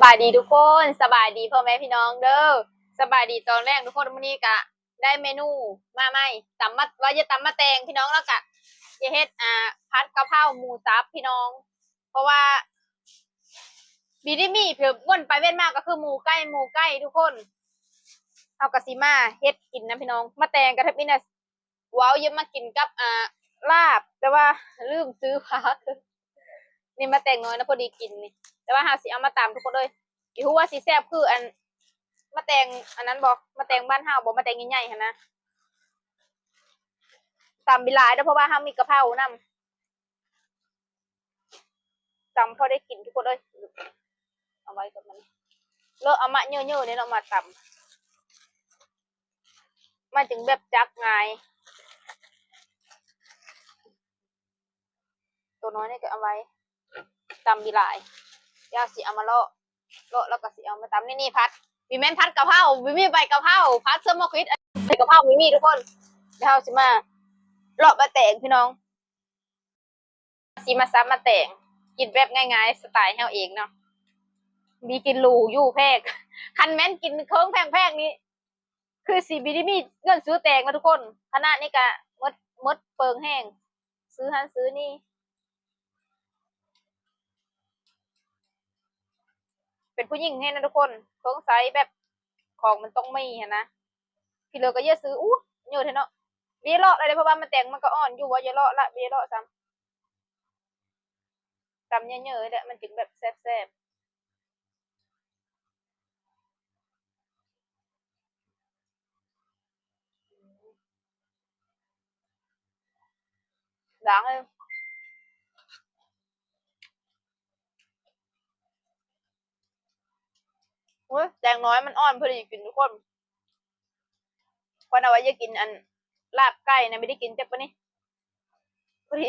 ບາຍດີທຸກຄົນ ສະບາຍດີພໍ່ແມ່ພີ່ນ້ອງເດີ້ ສະບາຍດີຕອນແລງທຸກຄົນ. ມື້ນີ້ກະໄດ້ເມນູມາໃໝ່ ຕຳມະ ວ່າຈະຕຳໝາກແຕງພີ່ນ້ອງ ແລ້ວກະຈະເຮັດ ອ່າ ຜັດກະເພົາໝູສັບພີ່ນ້ອງ ເພາະວ່າບີດີມີ ວຽນໄປວຽນມາກໍຄືໝູໄກ່ ໝູໄກ່ທຸກຄົນ. ເຮົາກໍຊິມາເຮັດກິນນຳພີ່ນ້ອງ ໝາກແຕງກະທຳອິດນະ ເວົ້າຢູ່ມາກິນກັບ ອ່າ ລາບ ແຕ່ວ່າລືມຊື້ຜັກ. ນີ້ໝາກແຕງນ້ອຍນະ ພໍດີກິນນີ້ ແຕ່ວ່າເຮົາຊິເອົາມາຕຳທຸກຄົນເອີຍ. ຊິຮູ້ວ່າຊິແຊບຄືອັນໝາກແຕງອັນນັ້ນບໍ່ ໝາກແຕງບ້ານເຮົາບໍ່ ໝາກແຕງໃຫຍ່ໆຫັ້ນນະ. ຕຳບໍ່ຫຼາຍເດີ້ ເພາະວ່າເຮົາມີກະເພົານຳ ຕຳພໍໄດ້ກິນທຸກຄົນເອີຍ. ເອົາໄວ້ກັບມັນ ເລີກເອົາມາເຍີໆນີ້ເນາະ ມາຕຳ ມັນຈຶ່ງແບບຈັບງ່າຍ. ໂຕນ້ອຍນີ້ກໍເອົາໄວ້ ຕຳບໍ່ຫຼາຍ ດຽວຊິເອົາມາເລາະ ເລາະແລ້ວກໍຊິເອົາມາຕຳ. ນີ້ ນີ້ຜັດ ບໍ່ແມ່ນຜັດກະເພົາ ບໍ່ມີໃບກະເພົາ ຜັດເຊິ່ງໝາກຂິດ ໃບກະເພົາບໍ່ມີທຸກຄົນ. ດຽວເຮົາຊິມາເລາະໝາກແຕງພີ່ນ້ອງ ຊິມາສັບໝາກແຕງ ກິນແບບງ່າຍໆ ສະໄຕເຮົາເອງເນາະ. ມີກິນຫຼູຢູ່ແພກ ຄັນແມ່ນກິນເຄີງແພງໆນີ້ ຄືຊິບໍ່ໄດ້ມີເງິນຊື້ແຕງນະທຸກຄົນ. ຂະໜາດນີ້ກະໝົດ ໝົດເປິງແຮງ ຊື້ຫັ້ນຊື້ນີ້. ເປັນຜູ້ຍິງແຮງນະທຸກຄົນ ສົງໄສແບບຂອງມັນຕ້ອງມີຫັ້ນນະ. ທີ່ເຫຼືອກໍຢ່າຊື້ ອູ້ ເຍີະແທ້ເນາະ. ບໍ່ເລາະລະເດ້ ເພາະວ່າໝາກແຕງມັນກໍອ່ອນຢູ່ ບໍ່ເລາະລະ ບໍ່ເລາະຊ້ຳ. ຕຳເຍີະໆແຫຼະ ມັນຈຶ່ງແບບແຊບໆ. ລ້າງເລີຍ ໂອ້ຍ ແຕງນ້ອຍມັນອ່ອນພໍດີກິນທຸກຄົນ. ຂ້ອຍນະວ່າຢາກກິນອັນລາບໄກ່ນະ ບໍ່ໄດ້ກິນຈັກປານນີ້ ພໍດີ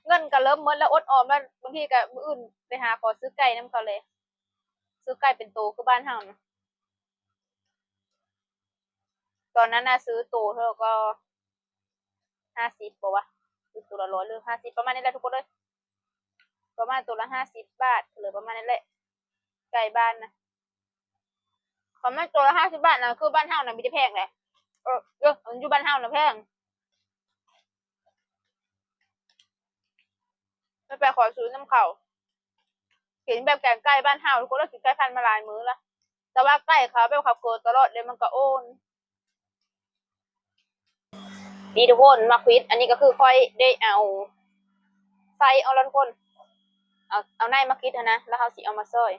ເງິນກໍເລີ່ມໝົດແລ້ວ ອົດອອມແລ້ວ. ບາງທີກໍມື້ອື່ນໄປຫາຂໍຊື້ໄກ່ນຳເຂົາແຫຼະ ຊື້ໄກ່ເປັນໂຕຄືບ້ານເຮົານະ. ຕອນນັ້ນນະຊື້ໂຕເທົ່າກໍຫ້າສິບບໍ່ວະ ຫຼືໂຕລະຮ້ອຍ ຫຼືຫ້າສິບ ປະມານນີ້ແຫຼະທຸກຄົນເອີຍ. ປະມານໂຕລະຫ້າສິບບາດ ຫຼືປະມານນີ້ແຫຼະ ໄກ່ບ້ານນະ. ປະມານໂຕລະຫ້າສິບບາດນະ ຄືບ້ານເຮົານະມີແຕ່ແພງເດ້. ເອີ ເອີ ຢູ່ບ້ານເຮົານະແພງ. ໄປ ໄປຂໍຊື້ນຳເຂົາ ກິນແບບແກງໄກ່ບ້ານເຮົາ ທຸກຄົນ ເລີຍກິນໄກ່ພັນມາຫຼາຍມື້ລະ ແຕ່ວ່າໄກ່ເຂົາແບບເຂົາເກີດຕະຫຼອດເດ້ ມັນກໍໂອນ. ນີ້ທຸກຄົນ ໝາກຂິດ ອັນນີ້ກໍຄືຂ້ອຍໄດ້ເອົາໃສ່ອອກແລ້ວທຸກຄົນ ເອົາ ເອົາໃນໝາກຂິດຫັ້ນນະ ແລ້ວເຮົາຊິເອົາມາຊອຍ.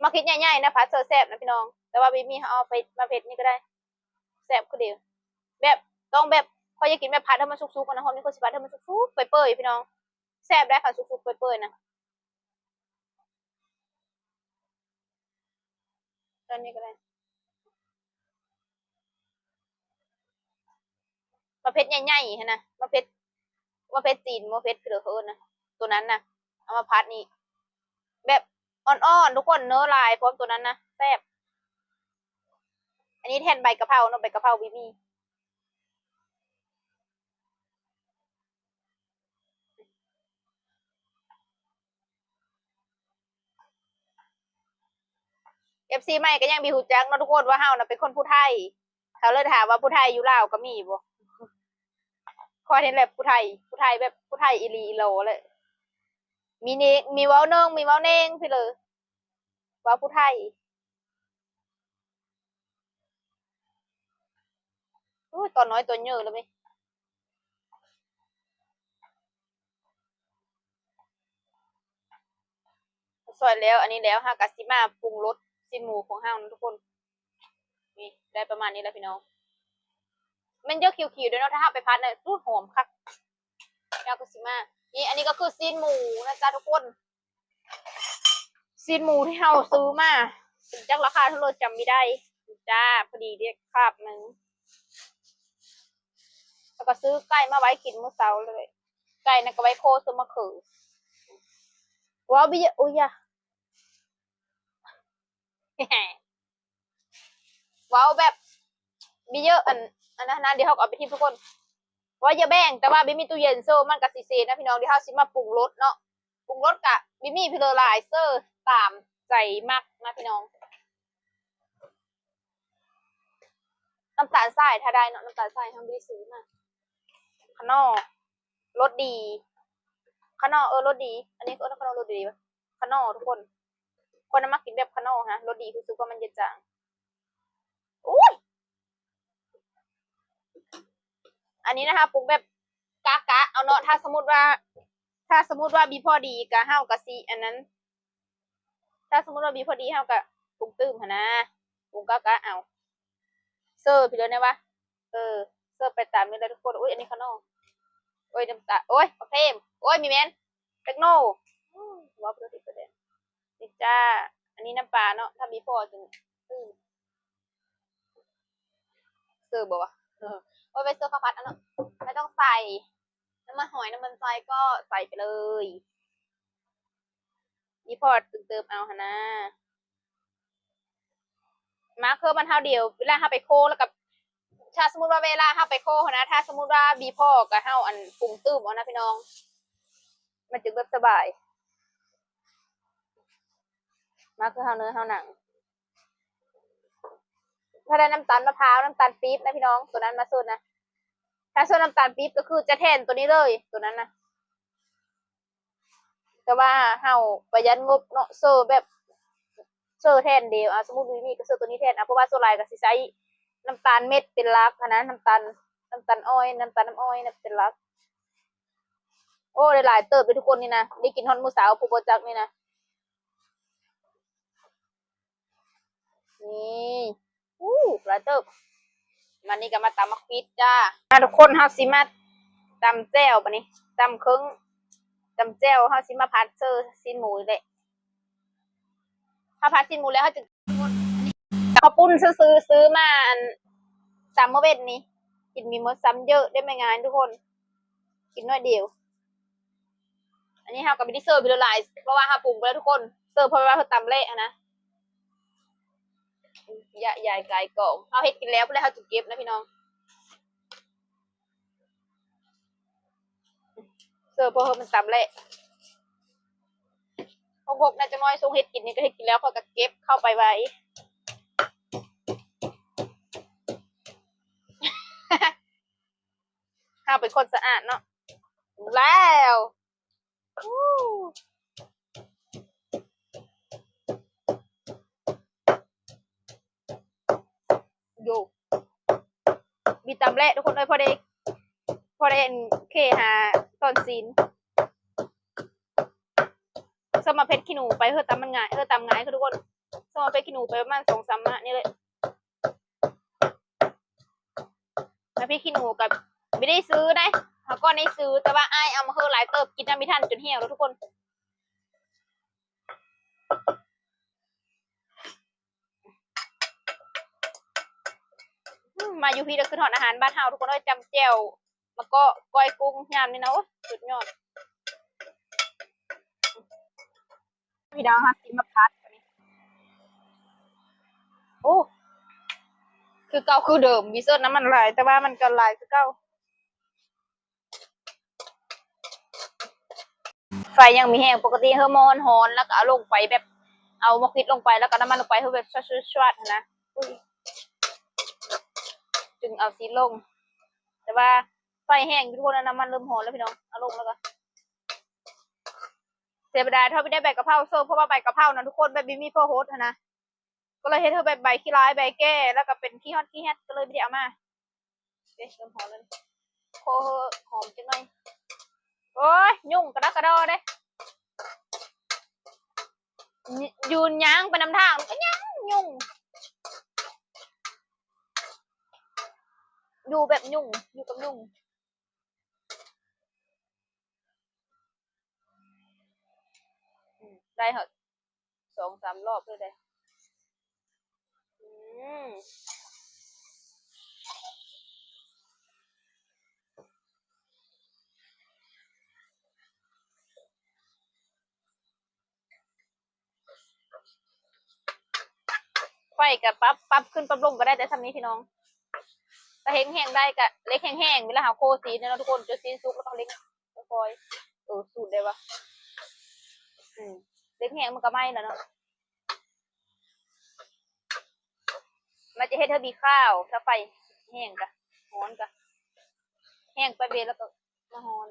ໝາກຂິດໃຫຍ່ໆນະ ຜັດເສີແຊບນະພີ່ນ້ອງ ແຕ່ວ່າບໍ່ມີ ເຮົາເອົາໄປ ມາເຜັດນີ້ກໍໄດ້ ແຊບຄືເດີ. ແບບ ຕ້ອງແບບ ຂ້ອຍຢາກກິນແບບຜັດໃຫ້ມັນສຸກໆນະ ຮອບນີ້ຂ້ອຍຊິຜັດໃຫ້ມັນສຸກໆ ເປື່ອຍໆ ພີ່ນ້ອງ ແຊບໄດ໋ ຄັນສຸກໆ ເປື່ອຍໆນະ. ຕອນນີ້ກໍໄດ້ ໝາກເຜັດໃຫຍ່ໆຫັ້ນນະ ໝາກເຜັດ ໝາກເຜັດຈີນ ໝາກເຜັດ ຄືເຂົາເອີ້ນນະ ໂຕນັ້ນນະ ເອົາມາຜັດນີ້ ແບບອ່ອນໆ ທຸກຄົນ ເນີຫຼາຍພ້ອມ ໂຕນັ້ນນະ ແຊບ. ອັນນີ້ແທນໃບກະເພົາເນາະ ໃບກະເພົາບໍ່ມີ. ເອັຟຊີໃໝ່ກໍຍັງບໍ່ຮູ້ຈັກເນາະທຸກຄົນ ວ່າເຮົານະເປັນຄົນຜູ້ໄທ ເຂົາເລີຍຖາມວ່າຜູ້ໄທຢູ່ລາວກໍມີບໍ່? ຂ້ອຍນີ້ແຫຼະຜູ້ໄທ ຜູ້ໄທແບບຜູ້ໄທອີ່ຫຼີອີ່ຫຼໍແຫຼະ ມີເນ ມີເວົ້າເນີງ ມີເວົ້າເນງພີ້ເລີຍ ເວົ້າຜູ້ໄທ. ໂອ້ຍ ຕອນນ້ອຍຕອນເຍີະແລ້ວເວີຍ ຊອຍແລ້ວ ອັນນີ້ແລ້ວ ເຮົາກໍຊິມາປຸງລົດຊີ້ນໝູຂອງເຮົານະທຸກຄົນ. ນີ້ ໄດ້ປະມານນີ້ແຫຼະພີ່ນ້ອງ ແມ່ນເຢີກຂຽວໆເດີ້ເນາະ ຖ້າເຮົາໄປຜັດນະ ອູ້ ຫອມຄັກ. ເຮົາກໍຊິມາ ນີ້ ອັນນີ້ກໍຄືຊີ້ນໝູນະຈ້າທຸກຄົນ. ຊີ້ນໝູທີ່ເຮົາຊື້ມາ ຈັກລາຄາເທົ່າໃດຈຳບໍ່ໄດ້ຈ້າ ພໍດີໄດ້ຄາບໜຶ່ງ ແລ້ວກໍຊື້ໄກ່ມາໄວ້ກິນມື້ເຊົ້າເລີຍ ໄກ່ນັ້ນກໍໄວ້ໂຄໃສ່ໝາກເຂືອ. ວ້າວ ບິເຢີ ໂອ້ຍ ຢາ ເວົ້າແບບບໍ່ເຢີະ ອັນ ອັນນັ້ນນະ ດຽວເຮົາກໍເອົາໄປຖິ້ມທຸກຄົນ ເວົ້າຢ່າແບ່ງ ແຕ່ວ່າບໍ່ມີຕູ້ເຢັນ ໂຊ ມັນກໍຊິເສນະພີ່ນ້ອງ. ດຽວເຮົາຊິມາປຸງລົດເນາະ ປຸງລົດກະບໍ່ມີພີ້ເລີຍ ຫຼາຍເຊີ ຕາມໃຈມັກນະພີ່ນ້ອງ. ນ້ຳຕານຊາຍຖ້າໄດ້ເນາະ ນ້ຳຕານຊາຍເຮົາບໍ່ໄດ້ຊື້ມາ. ຂະໜໍ່ລົດດີ ຂະໜໍ່ ເອີ ລົດດີ ອັນນີ້ເອີ້ນຂະໜໍ່ລົດດີ ຂະໜໍ່ທຸກຄົນ. ຂ້ອຍນະມັກກິນແບບຂະໜໍ່ຫັ້ນນະ ລົດດີ ຮູ້ສຶກວ່າມັນເຢັນຈາງ. ໂອ້ຍ ອັນນີ້ນະ ເຮົາປຸງແບບກະໆເອົາເນາະ. ຖ້າສົມມຸດວ່າ ຖ້າສົມມຸດວ່າບີພໍດີກະ ເຮົາກະຊິອັນນັ້ນ ຖ້າສົມມຸດວ່າບີພໍດີ ເຮົາກະປຸງຕື່ມຫັ້ນນະ ປຸງກະໆເອົາ. ເສີບໄປເລີຍນະວະ ເອີ ເສີບໄປຕາມນີ້ແຫຼະທຸກຄົນ. ໂອ້ຍ ອັນນີ້ຂະໜໍ່ ໂອ້ຍ ນ້ຳຕາ ໂອ້ຍ ບັກເທມ ໂອ້ຍ ມີແມ່ນ ແຕງໂມ ເວົ້າບໍ່ໄດ້ຕິດປະແດງ. ນີ້ຈ້າ ອັນນີ້ນ້ຳປາເນາະ ຖ້າມີພໍຈຶ່ງ ອືມ ເສີບບໍ່ວະ? ເອີ ໂອ້ຍ ໄປເສີບເຂົ້າຜັດເອົາເນາະ ໄມ່ຕ້ອງໃສ່ນ້ຳມັນຫອຍ ນ້ຳມັນຊາຍກໍໃສ່ໄປເລີຍ ມີພໍຈຶ່ງເຕີມເອົາຫັ້ນນະ. ມາເຄີມັນເຮົາດຽວ ເວລາເຮົາໄປໂຄແລ້ວກໍ ຖ້າສົມມຸດວ່າເວລາເຮົາໄປໂຄຫັ້ນນະ ຖ້າສົມມຸດວ່າມີພໍກໍເຮົາອັນປຸງຕື່ມເອົານະພີ່ນ້ອງ ມັນຈຶ່ງແບບສະບາຍ. ມາຄືເຮົາເນີເຮົາໜັງ ຖ້າໄດ້ນ້ຳຕານມະພ້າວ ນ້ຳຕານປີບນະພີ່ນ້ອງ ຕົວນັ້ນມາເສີນະ. ຖ້າເສີນນ້ຳຕານປີບກໍຄືຈະແທນຕົວນີ້ເລີຍ ຕົວນັ້ນນະ. ແຕ່ວ່າເຮົາປະຢັດງົບເນາະ ເສີແບບ ເສີແທນເດ ອາ ສົມມຸດບໍ່ມີກໍເສີຕົວນີ້ແທນ ອາ ເພາະວ່າສ່ວນຫຼາຍກໍຊິໃຊ້ນ້ຳຕານເມັດເປັນຫຼັກຫັ້ນນະ ນ້ຳຕານ ນ້ຳຕານອ້ອຍ ນ້ຳຕານນ້ຳອ້ອຍນະເປັນຫຼັກ. ໂອ້ ໄດ້ຫຼາຍເຕີບເດ້ທຸກຄົນນີ້ນະ ໄດ້ກິນຮອດມື້ເຊົ້າ ຜູ້ບໍ່ຈັກນີ້ນະ. ນີ້ ອູ້ ຫຼາຍເຕີບ. ມານີ້ກໍມາຕຳໝາກຂິດຈ້າ. ອ່າ ທຸກຄົນ ເຮົາຊິມາຕຳແຈ່ວບາດນີ້ ຕຳເຄິ່ງ ຕຳແຈ່ວ ເຮົາຊິມາຜັດເສີຊີ້ນໝູນີ້ແຫຼະ. ເຮົາຜັດຊີ້ນໝູແລ້ວ ເຮົາຈະ ເຂົ້າປຸ້ນຊື້ ຊື້ມາອັນ ຕຳມື້ເວັນນີ້ ກິນມີໝົດຊ້ຳເຍີະໄດ້ແມ່ງານທຸກຄົນ ກິນໜ້ອຍດຽວ. ອັນນີ້ເຮົາກໍບໍ່ໄດ້ເສີໄປຫຼາຍ ເພາະວ່າເຮົາປຸງໄປແລ້ວທຸກຄົນ ເສີເພາະວ່າເຮົາຕຳແຫຼະຫັ້ນນະ. ຢາ ຢາຍກາຍກອງ ເຮົາເຮັດກິນແລ້ວພຸ້ນແຫຼະ ເຮົາຈຶ່ງເກັບນະພີ່ນ້ອງ ເສີເພາະເຮົາມັນຕຳແຫຼະ. ຫົກໆ ນະ ຈັກໜ້ອຍຊົງເຮັດກິນນີ້ ກໍເຮັດກິນແລ້ວຂ້ອຍກໍເກັບເຂົ້າໄປໄວ້. ເຮົາເປັນຄົນສະອາດເນາະ ແລ້ວ ໂຢ ມີຕຳແຫຼະທຸກຄົນເອີຍ ພໍໄດ້ ພໍໄດ້ອັນເຄຫາຕອນຊີ້ນ. ເສີມໝາກເຜັດຂີ້ໜູໄປ ເຮີ້ ຕຳມັນງ່າຍ ເຮີ້ ຕຳງ່າຍຄືທຸກຄົນ ເສີມໝາກເຜັດຂີ້ໜູໄປປະມານສອງສາມໝາກນີ້ແຫຼະ. ໝາກເຜັດຂີ້ໜູກໍບໍ່ໄດ້ຊື້ໃດ ຫາກໍໄດ້ຊື້ ແຕ່ວ່າອ້າຍເອົາມາເຮີ້ຫຼາຍເຕີບ ກິນນຳບໍ່ທັນຈົນຫ່ຽວແລ້ວທຸກຄົນ. ອືມ ມາຢູ່ພີ້ແລ້ວຄິດຮອດອາຫານບ້ານເຮົາທຸກຄົນເອີຍ ຈຳແຈ່ວ ມະເກາະ ກ້ອຍກຸ້ງ ຍາມນີ້ນະ ໂອ້ຍ ສຸດຍອດ. ພີ່ນ້ອງ ເຮົາຊິມາຜັດບາດນີ້ ໂອ້ ຄືເກົ່າຄືເດີມ ມີເສີດນ້ຳມັນຫຼາຍ ແຕ່ວ່າມັນກໍຫຼາຍຄືເກົ່າ. ໄຟຍັງມີແຮງ ປົກກະຕິເຮີ້ ໝໍ້ຮ້ອນໆ ແລ້ວກໍເອົາລົງໄປແບບ ເອົາໝາກຂິດລົງໄປ ແລ້ວກໍນ້ຳມັນລົງໄປ ເຮີ້ ແບບຊວດໆ ຊວດໆ ຫັ້ນນະ ອຸ້ຍ ຈຶ່ງເອົາຊີ້ນລົງ. ແຕ່ວ່າໄຟແຮງຢູ່ທຸກຄົນ ນ້ຳມັນເລີ່ມຮ້ອນແລ້ວພີ່ນ້ອງ ເອົາລົງແລ້ວກໍ ເສຍດາຍ ເຮົາບໍ່ໄດ້ໃບກະເພົາເສີ ເພາະວ່າໃບກະເພົານະທຸກຄົນ ແບບບໍ່ມີພໍຫົດຫັ້ນນະ ກໍເລີຍເຮັດໃຫ້ແບບໃບຂີ້ຮ້າຍ ໃບແກ່ ແລ້ວກໍເປັນຂີ້ຮ້ອນຂີ້ແຮດ ກໍເລີຍບໍ່ໄດ້ເອົາມາ. ເອີ ເລີ່ມຫອມແລ້ວ ໂຄ ຫອມຈັກໜ້ອຍ. ໂອ້ຍ ຍຸງກະດອກກະດໍເດ້ ຍ- ຢືນຍ່າງໄປນຳທາງ ມັນກໍຍັງຍຸງ ຢູ່ແບບຍຸງ ຢູ່ກັບຍຸງ. ອືມ ໄດ້ຮອດສອງສາມລອບເລີຍເດ້. ອືມ ໄຟກໍປັບ ປັບຂຶ້ນປັບລົງກໍໄດ້ແຕ່ສ່ຳນີ້ພີ່ນ້ອງ. ຖ້າເຮັດແຮງໄດ້ກໍເລັ່ງແຮງໆ ເວລາເຮົາໂຄຊີ້ນເນາະທຸກຄົນ ຈົນຊີ້ນສຸກແລ້ວກໍເລັ່ງຄ່ອຍໆ. ເອີ ສູດໄດ້ວະ ອືມ. ເຫຼັກແຫ້ງມັນກໍໄໝ້ແລ້ວເນາະ. ມັນຈະເຮັດໃຫ້ມີຄາວ ຖ້າໄຟແຮງກະຮ້ອນກະ ແຫ້ງໄປເບ ແລ້ວກໍມາຮ້ອນ.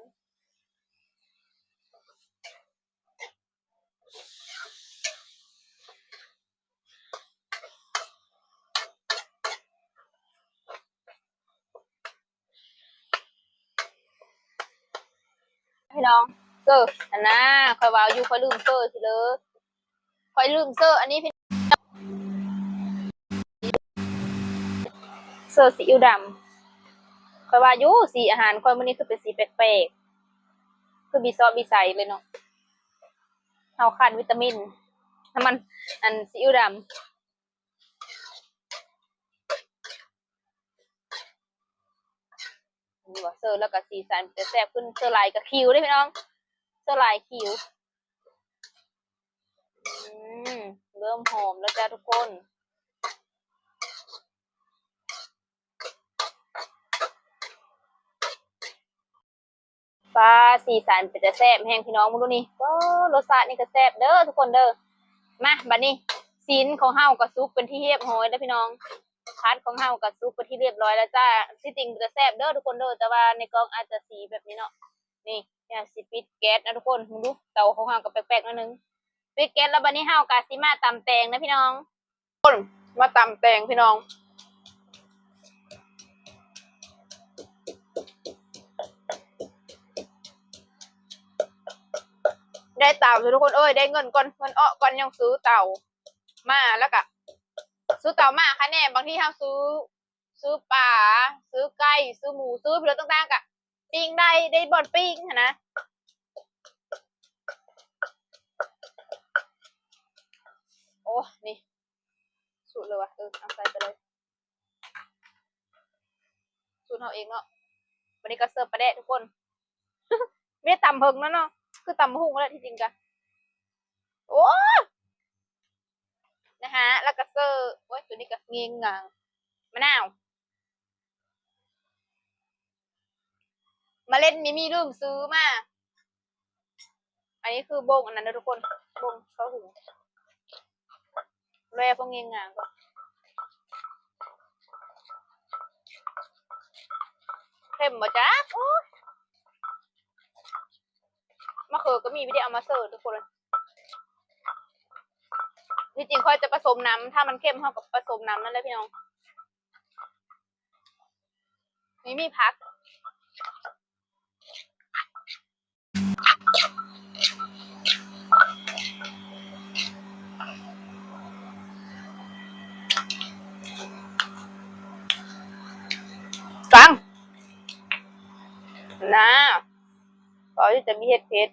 ພີ່ນ້ອງ ເຊີ ອັນນ່າ ຂ້ອຍວ່າຢູ່ ຂ້ອຍລືມເຊີຊິເລີຍ ຂ້ອຍລືມເຊີອັນນີ້ພີ່ ເຊີຊີອິ້ວດຳ. ຂ້ອຍວ່າຢູ່ ສີອາຫານຂ້ອຍມື້ນີ້ຄືເປັນສີແປກໆ ຄືມີຊອບມີໄຊເລີຍເນາະ. ເຮົາຂາດວິຕາມິນ ນ້ຳມັນ ອັນ ຊີອິ້ວດຳ. ນີ້ວ່າເຊີແລ້ວກໍສີສັນຈະແຊບຂຶ້ນ ເຊີຫຼາຍກໍຂິວເດ້ພີ່ນ້ອງ ເຊີຫຼາຍຂິວ. ອືມ ເລີ່ມຫອມແລ້ວຈ້າທຸກຄົນ. ປາ ສີສັນເປັນຕາແຊບແຮງພີ່ນ້ອງ ເບິ່ງດູນີ້. ໂອ້ ລົດຊາດນີ້ກໍແຊບເດີທຸກຄົນເດີ. ມາ ບັດນີ້ ຊີ້ນຂອງເຮົາກໍສຸກເປັນທີ່ຮຽບຮ້ອຍແລ້ວພີ່ນ້ອງ ຜັດຂອງເຮົາກໍສຸກເປັນທີ່ຮຽບຮ້ອຍແລ້ວຈ້າ. ທີ່ຈິງເປັນຕາແຊບເດີທຸກຄົນເດີ ແຕ່ວ່າໃນກ້ອງອາດຈະສີແບບນີ້ເນາະ. ນີ້ ຢາກຊິປິດແກັສນະທຸກຄົນ ເບິ່ງດູ ເຕົາຂອງເຮົາກໍແປກໆໜ້ອຍໜຶ່ງ. ປິດແກັສແລ້ວ ບັດນີ້ເຮົາກໍຊິມາຕຳແຕງນະພີ່ນ້ອງ. ຄົນມາຕຳແຕງພີ່ນ້ອງ ໄດ້ເຕົາຢູ່ທຸກຄົນເອີຍ ໄດ້ເງິນກ່ອນ ເງິນອອກກ່ອນ ຍັງຊື້ເຕົາມາ ແລ້ວກະຊື້ເຕົາມາ ຄະແນນ ບາງທີເຮົາຊື້ ຊື້ປາ ຊື້ໄກ່ ຊື້ໝູ ຊື້ເຫຼືອຕ່າງໆ ກະປີ້ງໄດ້ ໄດ້ບ່ອນປີ້ງຫັ້ນນະ. ໂອ້ ນີ້ ສູດເລີຍວ່າ ເອີ ເອົາໃສ່ໄປເລີຍ ສູດເຮົາເອງເນາະ. ບັດນີ້ກໍເສີບປາແດກທຸກຄົນ ບໍ່ໄດ້ຕຳເພິ່ງແລ້ວເນາະ ຄືຕຳບັກຫຸ່ງແລ້ວທີ່ຈິງກະ ໂອ້ ນະຮະ ແລ້ວກໍເສີບ ໂອ້ຍ ຕົວນີ້ກໍງຽງງາງ ມະນາວ ມາເລັດມີມີລືມຊື້ມາ. ອັນນີ້ຄືບົ້ງອັນນັ້ນເດີທຸກຄົນ ບົ້ງເຂົ້າຫຸງ ແລພວກງຽງງາງກ່ອນ. ເຄັມບໍ່ຈັກ ໂອ້ຍ ມະເຂືອກໍມີ ບໍ່ໄດ້ເອົາມາເສີບທຸກຄົນ. ທີ່ຈິງຂ້ອຍຈະປະສົມນ້ຳ ຖ້າມັນເຄັມເຮົາກໍປະສົມນ້ຳນັ້ນແຫຼະພີ່ນ້ອງ. ນີ້ມີຜັກ ຟັງ ນາ ກໍຈະມີເຫັດເຜັດ.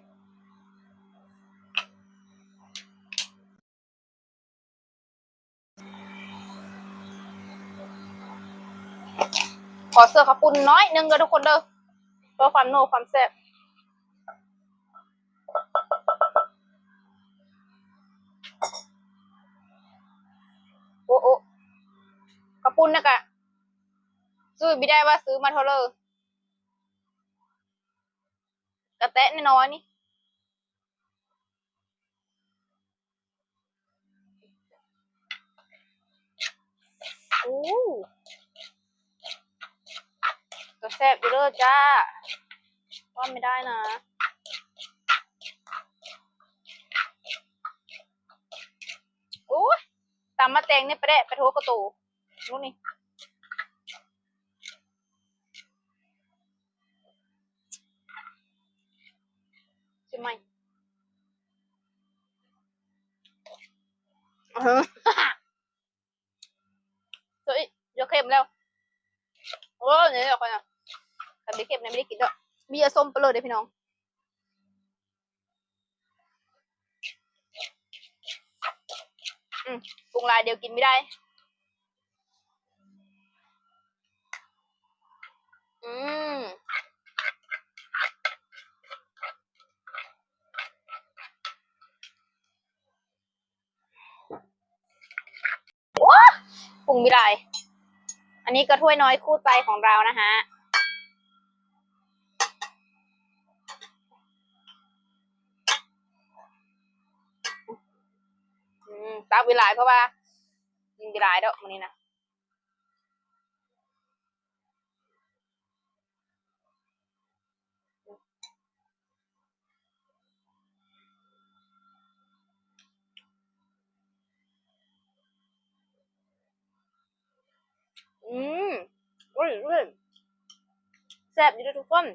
ຂໍເສີເຂົ້າປຸ້ນໜ້ອຍໜຶ່ງເດີທຸກຄົນເດີ ເພື່ອຄວາມນົວຄວາມແຊບ. ໂອ້ ໂອ້ ເຂົ້າປຸ້ນນະກະ ຊື້ບໍ່ໄດ້ວ່າຊື້ມາເທົ່າເລີ ກະແຕະນ້ອຍໆນີ້. ໂອ້ ກໍແຊບຢູ່ເດີຈ້າ ວ່າໄມ່ໄດ້ນະ. ໂອ້ຍ ຕຳໝາກແຕງນີ້ປະແດກປະໂທກະໂຕ ລູກນີ້. ຊິມໃໝ່ ໂອ້ຍ ຢ່າເຄັມແລ້ວ ໂອ້ຍ ນີ້ຂ້ອຍນະ ຄັນບໍ່ເຄັມນະ ບໍ່ໄດ້ກິນດອກ ເບຍສົ້ມໄປເລີຍເດ້ພີ່ນ້ອງ. ອືມ ປຸງຫຼາຍດຽວກິນບໍ່ໄດ້. ອືມ ໂອ້ ປຸງບໍ່ໄດ້ ອັນນີ້ກໍຖ້ວຍນ້ອຍຄູ່ໃຈຂອງເຮົານະຮະ. ອືມ ຕັກໄວ້ຫຼາຍ ເພາະວ່າມັນບໍ່ຫຼາຍດອກມື້ນີ້ນະ. ອືມ ໂອ້ຍ ແຊບຢູ່ເດີທຸກຄົນ.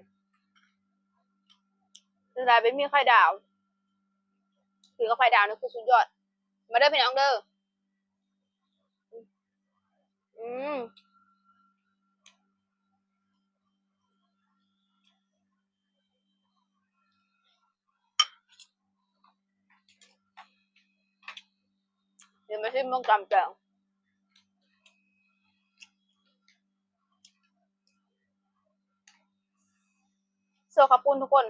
ເສຍດາຍບໍ່ມີໄຂ່ດາວ ຄືເອົາໄຂ່ດາວນີ້ຄືສຸດຍອດ. ມາເດີພີ່ນ້ອງເດີ. ອືມ ດຽວມາຊິມເບິ່ງຕຳແຈ່ວ ເສື້ອເຂົ້າປຸ້ນທຸກຄົນ.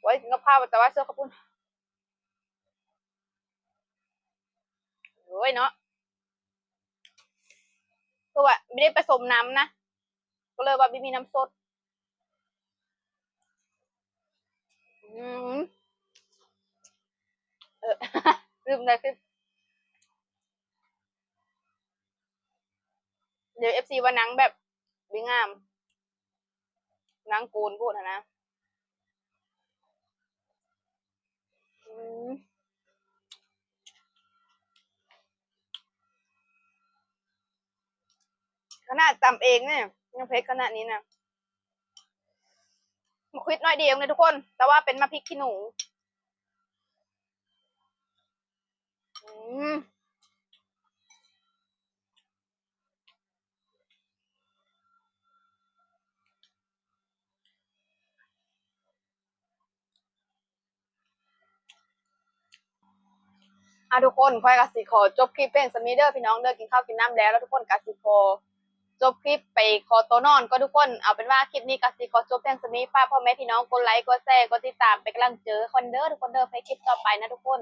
ໄວ້ກິນກັບເຂົ້າ ແຕ່ວ່າເສື້ອເຂົ້າປຸ້ນ ໂອ້ຍເນາະ ຄືວ່າບໍ່ໄດ້ປະສົມນ້ຳນະ ກໍເລີຍວ່າບໍ່ມີນ້ຳສົດ. ອືມ ເອີ ລືມໄດ້ຄື ດຽວເອັຟຊີວ່ານາງແບບບໍ່ງາມ ນາງໂກນໂພດຫັ້ນນະ. ອືມ ຂະໜາດຕຳເອງນີ້ຍັງເຜັດຂະໜາດນີ້ນະ. ໝາກຂິດໜ້ອຍດຽວເລີຍທຸກຄົນ ແຕ່ວ່າເປັນໝາກພິກຂີ້ໜູ. ອືມ ອ່າ ທຸກຄົນ ຂ້ອຍກໍຊິຂໍຈົບຄລິບພຽງສ່ຳນີ້ເດີພີ່ນ້ອງເດີ. ກິນເຂົ້າກິນນ້ຳແລ້ວ ແລ້ວທຸກຄົນກໍຊິຂໍຈົບຄລິບໄປຂໍຕົວນອນກ່ອນທຸກຄົນ. ເອົາເປັນວ່າຄລິບນີ້ກໍຊິຂໍຈົບພຽງສ່ຳນີ້ ຝາກພໍ່ແມ່ພີ່ນ້ອງກົດໄລ ກົດແຊ ກົດຕິດຕາມເປັນກຳລັງໃຈໃຫ້ຂ້ອຍເດີທຸກຄົນເດີ ໃນຄລິບຕໍ່ໄປນະທຸກຄົນ.